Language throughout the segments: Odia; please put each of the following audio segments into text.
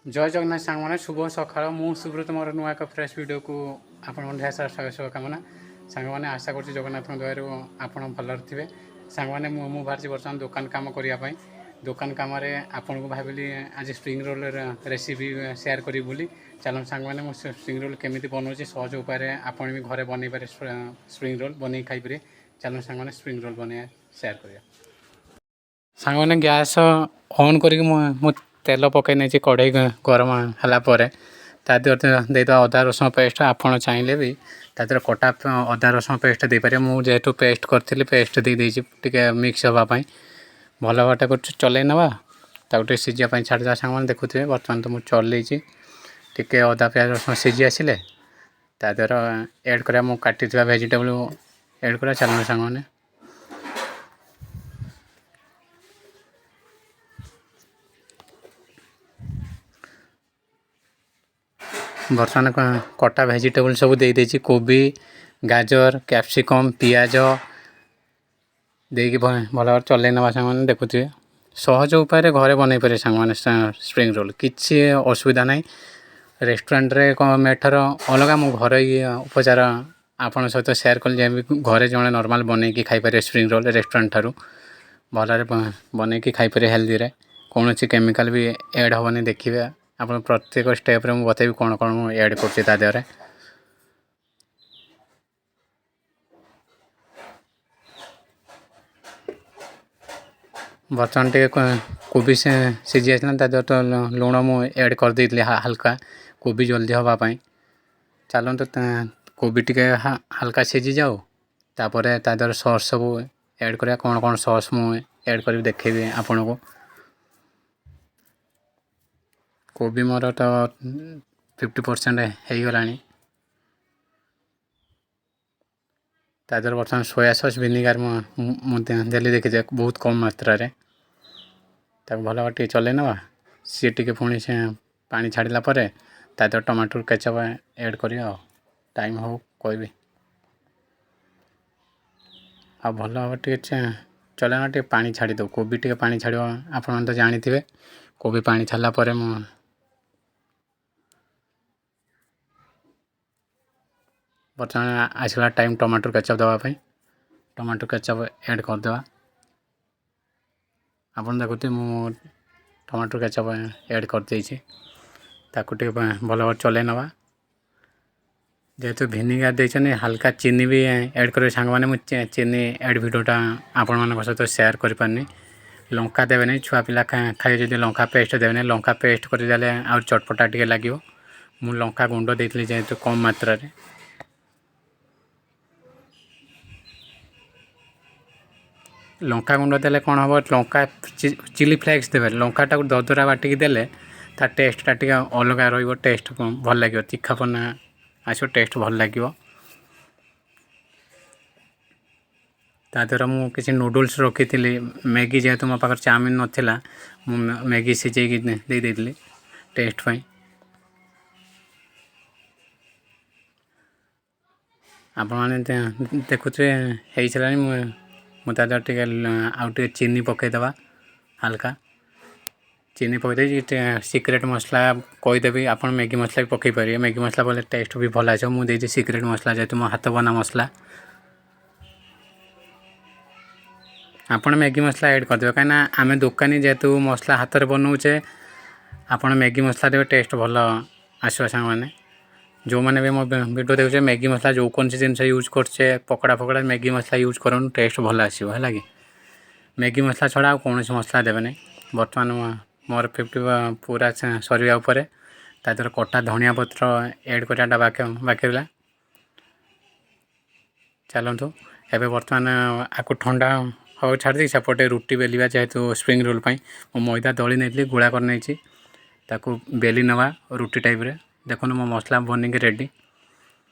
ଜୟ ଜଗନ୍ନାଥ ସାଙ୍ଗମାନେ, ଶୁଭ ସକାଳ। ମୁଁ ସୁବ୍ରତ, ମୋର ନୂଆ ଏକ ଫ୍ରେଶ୍ ଭିଡ଼ିଓକୁ ଆପଣଙ୍କ ଢେର ସାରା ସ୍ୱାଗତ, ଶୁଭକାମନା। ସାଙ୍ଗମାନେ, ଆଶା କରୁଛି ଜଗନ୍ନାଥଙ୍କ ଦୟାରୁ ଆପଣ ଭଲରେ ଥିବେ। ସାଙ୍ଗମାନେ, ମୁଁ ବାହାରିଛି ବର୍ତ୍ତମାନ ଦୋକାନ କାମ କରିବା ପାଇଁ। ଦୋକାନ କାମରେ ଆପଣଙ୍କୁ ଭାବିଲି ଆଜି ସ୍ପ୍ରିଙ୍ଗ ରୋଲ୍ର ରେସିପି ସେୟାର କରିବି ବୋଲି। ଚାଲନ୍ତୁ ସାଙ୍ଗମାନେ, ମୁଁ ସ୍ପ୍ରିଙ୍ଗ ରୋଲ୍ କେମିତି ବନାଉଛି, ସହଜ ଉପାୟରେ ଆପଣ ବି ଘରେ ବନେଇ ପାରିବେ, ସ୍ପ୍ରିଙ୍ଗ ରୋଲ୍ ବନେଇ ଖାଇପାରିବେ। ଚାଲନ୍ତୁ ସାଙ୍ଗମାନେ, ସ୍ପ୍ରିଙ୍ଗ ରୋଲ୍ ବନେଇବା ସେୟାର କରିବା। ସାଙ୍ଗମାନେ, ଗ୍ୟାସ୍ ଅନ୍ କରିକି ମୁଁ ତେଲ ପକାଇ ନେଇଛି। କଢ଼େଇ ଗରମ ହେଲା ପରେ ତା ଦେହରେ ଦେଇଦେବା ଅଦା ରସୁଣ ପେଷ୍ଟ। ଆପଣ ଚାହିଁଲେ ବି ତା ଦେହରେ କଟା ଅଦା ରସୁଣ ପେଷ୍ଟ ଦେଇପାରିବେ। ମୁଁ ଯେହେତୁ ପେଷ୍ଟ କରିଥିଲି, ପେଷ୍ଟ ଦେଇଦେଇଛି ଟିକେ ମିକ୍ସ ହେବା ପାଇଁ। ଭଲ ଭାବରେ ତାକୁ ଚଲେଇ ନେବା, ତାକୁ ଟିକେ ସିଝିବା ପାଇଁ ଛାଡ଼ିଦେବା। ସାଙ୍ଗମାନେ, ଦେଖୁଥିବେ, ବର୍ତ୍ତମାନ ତ ମୁଁ ଚଲେଇଛି। ଟିକେ ଅଦା ପିଆଜ ରସୁଣ ସିଝି ଆସିଲେ ତା ଦେହରେ ଏଡ଼୍ କରିବା, ମୁଁ କାଟିଥିବା ଭେଜିଟେବୁଲ୍ ଏଡ଼୍ କରିବା। ଚାଲନ୍ତୁ ସାଙ୍ଗମାନେ। ବର୍ତ୍ତମାନ କଟା ଭେଜିଟେବୁଲ୍ ସବୁ ଦେଇଦେଇଛି। କୋବି, ଗାଜର, କ୍ୟାପ୍ସିକମ୍, ପିଆଜ ଦେଇକି ଭଲ ଭାବରେ ଚଲେଇ ନେବା। ସାଙ୍ଗମାନେ, ଦେଖୁଥିବେ, ସହଜ ଉପାୟରେ ଘରେ ବନେଇ ପାରିବେ ସାଙ୍ଗମାନେ ସ୍ପ୍ରିଙ୍ଗ ରୋଲ୍, କିଛି ଅସୁବିଧା ନାହିଁ। ରେଷ୍ଟୁରାଣ୍ଟରେ କ'ଣ ମେଥର ଅଲଗା। ମୁଁ ଘରୋଇ ଉପଚାର ଆପଣଙ୍କ ସହିତ ସେୟାର କଲି, ଯେମିତି ଘରେ ଜଣେ ନର୍ମାଲ୍ ବନେଇକି ଖାଇପାରିବେ। ସ୍ପ୍ରିଙ୍ଗ ରୋଲ୍ ରେଷ୍ଟୁରାଣ୍ଟ ଠାରୁ ଭଲରେ ବନେଇକି ଖାଇପାରିବେ ହେଲ୍ଦିରେ, କୌଣସି କେମିକାଲ୍ ବି ଏଡ଼୍ ହେବନି। ଦେଖିବେ ଆପଣ, ପ୍ରତ୍ୟେକ ଷ୍ଟେପ୍ରେ ମୁଁ ବତେଇବି କ'ଣ କ'ଣ ମୁଁ ଏଡ଼୍ କରୁଛି ତା ଦେହରେ। ବର୍ତ୍ତମାନ ଟିକେ କୋବି ସିଝି ଆସିଲାଣି। ତା ଦେହରେ ତ ଲୁଣ ମୁଁ ଏଡ଼୍ କରିଦେଇଥିଲି ହାଲକା, କୋବି ଜଲ୍ଦି ହେବା ପାଇଁ। ଚାଲନ୍ତୁ, କୋବି ଟିକେ ହାଲକା ସିଝିଯାଉ, ତାପରେ ତା ଦେହରେ ସସ୍ ସବୁ ଏଡ଼୍ କରିବା। କ'ଣ କ'ଣ ସସ୍ ମୁଁ ଏଡ଼୍ କରିବି, ଦେଖେଇବି ଆପଣଙ୍କୁ। କୋବି ମୋର ତ 50% ହେଇଗଲାଣି। ତା ଦେହରେ ବର୍ତ୍ତମାନ ସୋୟା ସସ୍, ଭିନେଗାର ମୁଁ ଦେଲି, ଦେଖିଥିବେ, ବହୁତ କମ୍ ମାତ୍ରାରେ। ତାକୁ ଭଲ ଭାବରେ ଟିକେ ଚଲେଇ ନେବା। ସିଏ ଟିକେ ପୁଣି ସେ ପାଣି ଛାଡ଼ିଲା ପରେ ତା ଦେହରେ ଟମାଟୋ କେଚପ୍ ଏଡ଼୍ କରିବା। ଆଉ ଟାଇମ୍ ହଉ କହିବି। ଆଉ ଭଲ ଭାବରେ ଟିକେ ଚଲେଇ ନେବା, ଟିକେ ପାଣି ଛାଡ଼ିଦେବୁ। କୋବି ଟିକେ ପାଣି ଛାଡ଼ିବ, ଆପଣମାନେ ତ ଜାଣିଥିବେ। କୋବି ପାଣି ଛାଡ଼ିଲା ପରେ ମୁଁ ବର୍ତ୍ତମାନ ଆସିଲା ଟାଇମ୍ ଟମାଟୋ କେଚପ୍ ଦେବା ପାଇଁ। ଟମାଟୋ କେଚପ୍ ଏଡ଼୍ କରିଦେବା। ଆପଣ ଦେଖୁଥିବେ, ମୁଁ ଟମାଟୋ କେଚପ୍ ଏଡ଼୍ କରିଦେଇଛି। ତାକୁ ଟିକେ ଭଲ ଭାବରେ ଚଲେଇ ନେବା। ଯେହେତୁ ଭିନେଗାର ଦେଇଛନ୍ତି, ହାଲକା ଚିନି ବି ଏଡ଼୍ କରିବେ। ସାଙ୍ଗମାନେ, ମୁଁ ଚିନି ଏଡ଼୍ ଭିଡ଼ିଓଟା ଆପଣମାନଙ୍କ ସହିତ ସେୟାର କରିପାରିନି। ଲଙ୍କା ଦେବେନି, ଛୁଆ ପିଲା ଖାଇବେ ଯଦି ଲଙ୍କା ପେଷ୍ଟ ଦେବେନି। ଲଙ୍କା ପେଷ୍ଟ କରିଦେଲେ ଆଉ ଚଟପଟା ଟିକେ ଲାଗିବ। ମୁଁ ଲଙ୍କା ଗୁଣ୍ଡ ଦେଇଥିଲି ଯେହେତୁ କମ୍ ମାତ୍ରାରେ। ଲଙ୍କା ଗୁଣ୍ଡ ଦେଲେ କ'ଣ ହେବ? ଲଙ୍କା ଚିଲି ଫ୍ଲେକ୍ସ ଦେବେ। ଲଙ୍କାଟାକୁ ଦରଦରା ବାଟିକି ଦେଲେ ତା ଟେଷ୍ଟଟା ଟିକେ ଅଲଗା ରହିବ, ଟେଷ୍ଟ ଭଲ ଲାଗିବ, ତୀଖାପନା ଆସିବ, ଟେଷ୍ଟ ଭଲ ଲାଗିବ। ତା ଦେହରେ ମୁଁ କିଛି ନୁଡ଼ୁଲ୍ସ ରଖିଥିଲି, ମ୍ୟାଗି। ଯେହେତୁ ମୋ ପାଖରେ ଚାଉମିନ୍ ନଥିଲା, ମୁଁ ମ୍ୟାଗି ସିଝେଇକି ଦେଇ ଦେଇଥିଲି ଟେଷ୍ଟ ପାଇଁ। ଆପଣମାନେ ଦେଖୁଥିବେ, ହେଇସାରିଲାଣି। ମୁଁ ତା ଦେହରେ ଟିକେ ଆଉ ଟିକେ ଚିନି ପକାଇଦେବା। ହାଲକା ଚିନି ପକାଇ ଦେଇକି ଟିକେ ସିକ୍ରେଟ୍ ମସଲା କହିଦେବି। ଆପଣ ମ୍ୟାଗି ମସଲା ବି ପକାଇ ପାରିବେ। ମ୍ୟାଗି ମସଲା ପକାଇଲେ ଟେଷ୍ଟ ବି ଭଲ ଆସିବ। ମୁଁ ଦେଇଛି ସିକ୍ରେଟ୍ ମସଲା, ଯେହେତୁ ମୋ ହାତ ବନା ମସଲା। ଆପଣ ମ୍ୟାଗି ମସଲା ଏଡ଼୍ କରିଦେବେ, କାହିଁକିନା ଆମେ ଦୋକାନୀ ଯେହେତୁ ମସଲା ହାତରେ ବନାଉଛେ। ଆପଣ ମ୍ୟାଗି ମସଲା ଦେବେ, ଟେଷ୍ଟ ଭଲ ଆସିବ। ସାଙ୍ଗମାନେ, ଯେଉଁମାନେ ବି ମୋ ଭିଡ଼ିଓ ଦେଖୁଛେ, ମ୍ୟାଗି ମସଲା ଯେଉଁ କୌଣସି ଜିନିଷ ୟୁଜ୍ କରୁଛେ, ପକୋଡ଼ା ଫକୋଡ଼ା, ମ୍ୟାଗି ମସଲା ୟୁଜ୍ କରନ୍ତୁ, ଟେଷ୍ଟ ଭଲ ଆସିବ। ହେଲା କି? ମ୍ୟାଗି ମସଲା ଛଡ଼ା ଆଉ କୌଣସି ମସଲା ଦେବେନି। ବର୍ତ୍ତମାନ ମୋର 50 ପୁରା ସରିବା ଉପରେ। ତା ଦେହରେ କଟା ଧନିଆ ପତ୍ର ଏଡ଼୍ କରିବାଟା ବାକି ରହିଲା। ଚାଲନ୍ତୁ, ଏବେ ବର୍ତ୍ତମାନ ଆକୁ ଥଣ୍ଡା ହେବାକୁ ଛାଡ଼ିଦେଇ ସେପଟେ ରୁଟି ବେଲିବା। ଯେହେତୁ ସ୍ପ୍ରିଙ୍ଗ ରୋଲ୍ ପାଇଁ ମୁଁ ମଇଦା ଦଳି ନେଇଥିଲି, ଗୁଳା କରିନେଇଛି, ତାକୁ ବେଲି ନେବା ରୁଟି ଟାଇପ୍ରେ। ଦେଖନ୍ତୁ, ମୋ ମସଲା ବନିକି ରେଡ଼ି।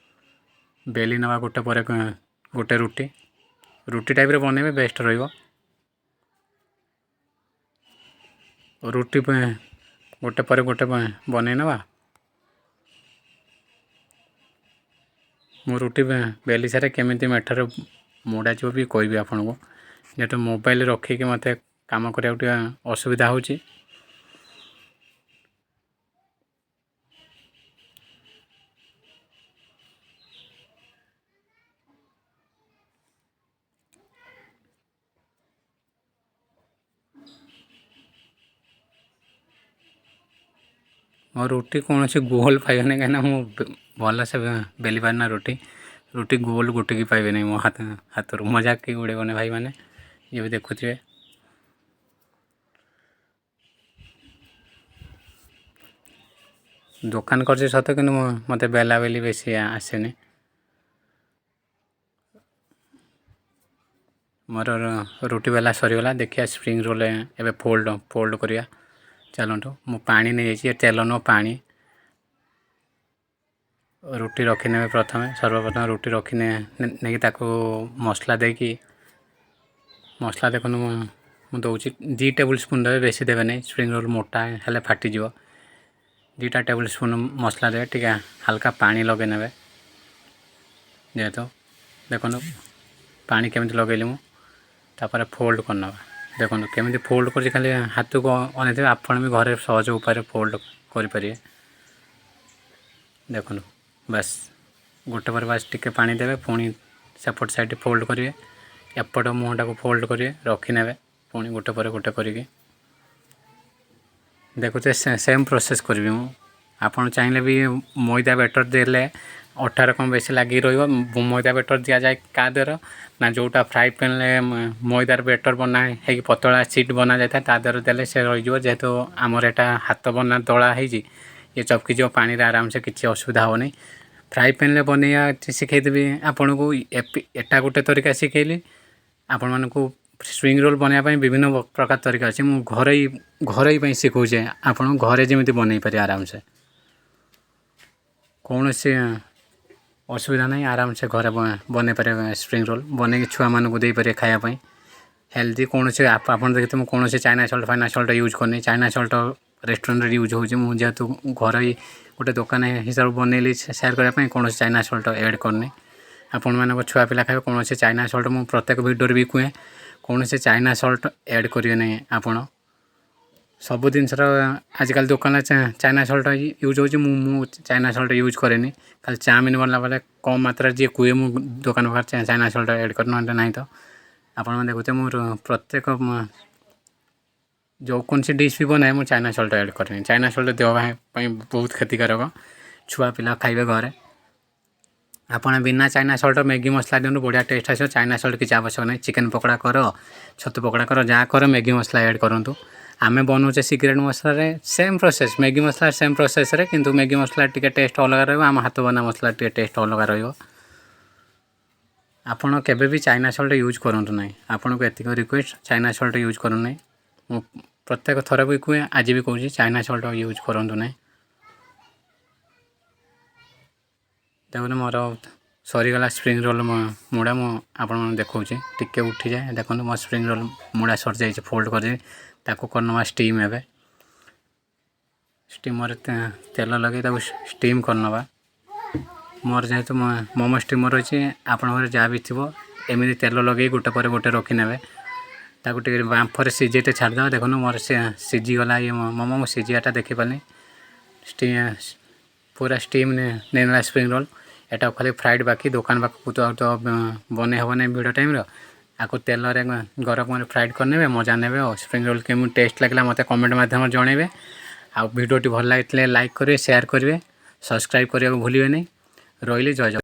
ବେଲି ନେବା ଗୋଟେ ପରେ ଗୋଟେ ରୁଟି। ରୁଟି ଟାଇପ୍ରେ ବନେଇବେ, ବେଷ୍ଟ ରହିବ। ରୁଟି ଗୋଟେ ପରେ ଗୋଟେ ବନେଇ ନେବା। ମୁଁ ରୁଟି ବେଲି ସାରେ କେମିତି ମେଠରେ ମୋଡ଼ାଯିବ ବି କହିବି ଆପଣଙ୍କୁ। ଯେହେତୁ ମୋବାଇଲ ରଖିକି ମୋତେ କାମ କରିବାକୁ ଟିକେ ଅସୁବିଧା ହେଉଛି। ମୋ ରୁଟି କୌଣସି ଗୋଲ ପାଇବେନି, କାହିଁକିନା ମୁଁ ଭଲସେ ବେଲି ପାରେନା ରୁଟି। ରୁଟି ଗୋଲ ଗୋଟିକି ପାଇବେନି ମୋ ହାତରୁ। ମଜାକ କେହି ଉଡ଼େଇବନି ଭାଇମାନେ, ଯିଏ ବି ଦେଖୁଥିବେ। ଦୋକାନ କରିଛି ସତ, କିନ୍ତୁ ମୋତେ ବେଲା ବେଲି ବେଶୀ ଆସେନି। ମୋର ରୁଟି ବେଲା ସରିଗଲା। ଦେଖିବା ସ୍ପ୍ରିଙ୍ଗ ରୋଲ୍ ଏବେ ଫୋଲ୍ଡ ଫୋଲ୍ଡ କରିବା। ଚାଲନ୍ତୁ, ମୁଁ ପାଣି ନେଇଯାଇଛି, ତେଲ ନୁହଁ, ପାଣି। ରୁଟି ରଖିନେବେ ପ୍ରଥମେ, ସର୍ବପ୍ରଥମେ ରୁଟି ରଖି ନେଇକି ତାକୁ ମସଲା ଦେଇକି, ମସଲା ଦେଖନ୍ତୁ ମୁଁ ଦେଉଛି 2 ଟେବୁଲ୍ ସ୍ପୁନ୍ ଦେବେ, ବେଶୀ ଦେବେ ନାହିଁ। ସ୍ପ୍ରିଙ୍ଗ ରୋଲ୍ ମୋଟା ହେଲେ ଫାଟିଯିବ। 2ଟା ଟେବୁଲ୍ ସ୍ପୁନ୍ ମସଲା ଦେବେ, ଟିକେ ହାଲକା ପାଣି ଲଗେଇ ନେବେ। ଯେହେତୁ ଦେଖନ୍ତୁ ପାଣି କେମିତି ଲଗେଇଲି ମୁଁ। ତାପରେ ଫୋଲ୍ଡ କରିନେବା। ଦେଖନ୍ତୁ କେମିତି ଫୋଲ୍ଡ କରୁଛି, ଖାଲି ହାତକୁ ଅନେଇଥିବେ। ଆପଣ ବି ଘରେ ସହଜ ଉପାୟରେ ଫୋଲ୍ଡ କରିପାରିବେ। ଦେଖନ୍ତୁ, ବାସ୍ ଗୋଟେ ପରେ ବାସ୍ ଟିକେ ପାଣି ଦେବେ, ପୁଣି ସେପଟ ସାଇଡ଼୍ ଫୋଲ୍ଡ କରିବେ, ଏପଟ ମୁହଁଟାକୁ ଫୋଲ୍ଡ କରିବେ, ରଖିନେବେ, ପୁଣି ଗୋଟେ ପରେ ଗୋଟେ କରିକି। ଦେଖୁଥିବେ, ସେମ୍ ପ୍ରୋସେସ୍ କରିବି ମୁଁ। ଆପଣ ଚାହିଁଲେ ବି ମଇଦା ବେଟର୍ ଦେଲେ ଅଠାରେ କ'ଣ ବେଶୀ ଲାଗିକି ରହିବ। ମଇଦା ବେଟର୍ ଦିଆଯାଏ କାହା ଦ୍ୱାରା ନା ଯେଉଁଟା ଫ୍ରାଏ ପ୍ୟାନ୍ରେ ମଇଦାର ବେଟର୍ ବନା ହେଇକି ପତଳା ସିଟ୍ ବନା ଯାଇଥାଏ, ତା ଦେହରେ ଦେଲେ ସେ ରହିଯିବ। ଯେହେତୁ ଆମର ଏଇଟା ହାତ ବନା ଦଳା ହେଇଛି, ଇଏ ଚପକିଯିବ ପାଣିରେ ଆରାମସେ, କିଛି ଅସୁବିଧା ହେବନି। ଫ୍ରାଏ ପ୍ୟାନ୍ରେ ବନେଇବା ଶିଖେଇଦେବି ଆପଣଙ୍କୁ। ଏଟା ଗୋଟେ ତରିକା ଶିଖେଇଲି ଆପଣମାନଙ୍କୁ। ସ୍ପ୍ରିଙ୍ଗ ରୋଲ୍ ବନେଇବା ପାଇଁ ବିଭିନ୍ନ ପ୍ରକାର ତରିକା ଅଛି। ମୁଁ ଘରୋଇ ଘରୋଇ ପାଇଁ ଶିଖଉଛି, ଆପଣ ଘରେ ଯେମିତି ବନେଇ ପାରିବେ ଆରାମସେ, କୌଣସି ଅସୁବିଧା ନାହିଁ। ଆରାମସେ ଘରେ ବନେଇ ପାରିବେ ସ୍ପ୍ରିଙ୍ଗ ରୋଲ୍, ବନେଇକି ଛୁଆମାନଙ୍କୁ ଦେଇପାରିବେ ଖାଇବା ପାଇଁ, ହେଲ୍ଦି। କୌଣସି ଆପଣ ଦେଖିଥିବେ, ମୁଁ କୌଣସି ଚାଇନା ସଲ୍ଟ ଫାଇନା ସଲ୍ଟ ୟୁଜ୍ କରିନି। ଚାଇନା ସଲ୍ଟ ରେଷ୍ଟୁରାଣ୍ଟରେ ୟୁଜ୍ ହେଉଛି। ମୁଁ ଯେହେତୁ ଘରୋଇ ଗୋଟେ ଦୋକାନ ହିସାବରେ ବନେଇଲି ସେୟାର କରିବା ପାଇଁ, କୌଣସି ଚାଇନା ସଲ୍ଟ ଏଡ଼୍ କରିନି। ଆପଣମାନଙ୍କ ଛୁଆ ପିଲା ଖାଇବେ, କୌଣସି ଚାଇନା ସଲ୍ଟ, ମୁଁ ପ୍ରତ୍ୟେକ ଭିଡ଼ିଓରେ ବି କୁହେ, କୌଣସି ଚାଇନା ସଲ୍ଟ ଏଡ଼୍ କରିବେ ନାହିଁ ଆପଣ। ସବୁ ଜିନିଷର ଆଜିକାଲି ଦୋକାନରେ ଚାଇନା ସଲ୍ଟ ୟୁଜ୍ ହେଉଛି। ମୁଁ ଚାଇନା ସଲ୍ଟ ୟୁଜ୍ କରେନି। ଖାଲି ଚାଉମିନ୍ ବନିଲା ବେଳେ କମ୍ ମାତ୍ରାରେ ଯିଏ କୁହେ, ମୁଁ ଦୋକାନ ପାଖରେ ଚାଇନା ସଲ୍ଟ ଏଡ଼୍ କରେ, ନହେଲେ ନାହିଁ। ତ ଆପଣମାନେ ଦେଖୁଥିବେ, ମୁଁ ପ୍ରତ୍ୟେକ ଯେକୌଣସି ଡିସ୍ ବି ବନାଏ, ମୁଁ ଚାଇନା ସଲ୍ଟ ଏଡ଼୍ କରେନି। ଚାଇନା ସଲ୍ଟ ଦେହ ପାଇଁ ବହୁତ କ୍ଷତିକାରକ। ଛୁଆ ପିଲା ଖାଇବେ ଘରେ। ଆପଣ ବିନା ଚାଇନା ସଲ୍ଟ ମ୍ୟାଗି ମସଲା ଦିଅନ୍ତୁ, ବଢ଼ିଆ ଟେଷ୍ଟ ଆସିବ। ଚାଇନା ସଲ୍ଟ କିଛି ଆବଶ୍ୟକ ନାହିଁ। ଚିକେନ୍ ପକୋଡ଼ା କର, ଛତୁ ପକୋଡ଼ା କର, ଯାହା କର, ମ୍ୟାଗି ମସଲା ଏଡ଼୍ କରନ୍ତୁ। ଆମେ ବନଉଛେ ସିକ୍ରେଟ୍ ମସଲାରେ, ସେମ୍ ପ୍ରୋସେସ୍, ମ୍ୟାଗି ମସଲା ସେମ୍ ପ୍ରୋସେସ୍ରେ, କିନ୍ତୁ ମ୍ୟାଗି ମସଲା ଟିକେ ଟେଷ୍ଟ ଅଲଗା ରହିବ, ଆମ ହାତ ବନା ମସଲା ଟିକେ ଟେଷ୍ଟ ଅଲଗା ରହିବ। ଆପଣ କେବେ ବି ଚାଇନା ସଲ୍ଟ ୟୁଜ୍ କରନ୍ତୁ ନାହିଁ। ଆପଣଙ୍କୁ ଏତିକି ରିକ୍ୱେଷ୍ଟ, ଚାଇନା ସଲ୍ଟ ୟୁଜ୍ କରନ୍ତୁ ନାହିଁ। ମୁଁ ପ୍ରତ୍ୟେକ ଥର ବି କୁହେ, ଆଜି ବି କହୁଛି, ଚାଇନା ସଲ୍ଟ ୟୁଜ୍ କରନ୍ତୁ ନାହିଁ। ଦେଖନ୍ତୁ, ମୋର ସରିଗଲା ସ୍ପ୍ରିଙ୍ଗ ରୋଲ୍ ମୁଡ଼ା। ମୁଁ ଆପଣମାନଙ୍କୁ ଦେଖାଉଛି, ଟିକେ ଉଠିଯାଏ। ଦେଖନ୍ତୁ, ମୋ ସ୍ପ୍ରିଙ୍ଗ ରୋଲ୍ ମୁଡ଼ା ସରିଯାଇଛି, ଫୋଲ୍ଡ କରିଦେବି। ତାକୁ କରିନେବା ଷ୍ଟିମ୍। ଏବେ ଷ୍ଟିମର୍ରେ ତେଲ ଲଗାଇ ତାକୁ ଷ୍ଟିମ୍ କରିନେବା। ମୋର ଯେହେତୁ ମୋମୋ ଷ୍ଟିମର୍ ଅଛି, ଆପଣଙ୍କର ଯାହା ବି ଥିବ, ଏମିତି ତେଲ ଲଗାଇ ଗୋଟେ ପରେ ଗୋଟେ ରଖିନେବେ। ତାକୁ ଟିକେ ବାମ୍ଫରେ ସିଝେଇତେ ଛାଡ଼ିଦେବା। ଦେଖନ୍ତୁ, ମୋର ସେ ସିଝିଗଲା ଇଏ ମୋମୋ। ମୁଁ ସିଝିବାଟା ଦେଖିପାରିନି। ପୁରା ଷ୍ଟିମ୍ ନେଇନେଲା ସ୍ପ୍ରିଙ୍ଗ ରୋଲ୍। ଏଟା ଖାଲି ଫ୍ରାଇଡ଼୍ ବାକି। ଦୋକାନ ପାଖକୁ ତ ଆଉ ତ ବନେଇ ହେବ ନାହିଁ ଭିଡ଼ ଟାଇମ୍ର। ଆକୁ ତେଲରେ ଗରମ କରି ଫ୍ରାଇଡ଼୍ କରିନେବେ, ମଜା ନେବେ। ଆଉ ସ୍ପ୍ରିଙ୍ଗ ରୋଲ୍ କେମିତି ଟେଷ୍ଟ ଲାଗିଲା, ମୋତେ କମେଣ୍ଟ ମାଧ୍ୟମରେ ଜଣାଇବେ। ଆଉ ଭିଡ଼ିଓଟି ଭଲ ଲାଗିଥିଲେ ଲାଇକ୍ କରିବେ, ସେୟାର କରିବେ, ସବସ୍କ୍ରାଇବ୍ କରିବାକୁ ଭୁଲିବେନି। ରହିଲି, ଜୟ ଜଗନ୍ନାଥ।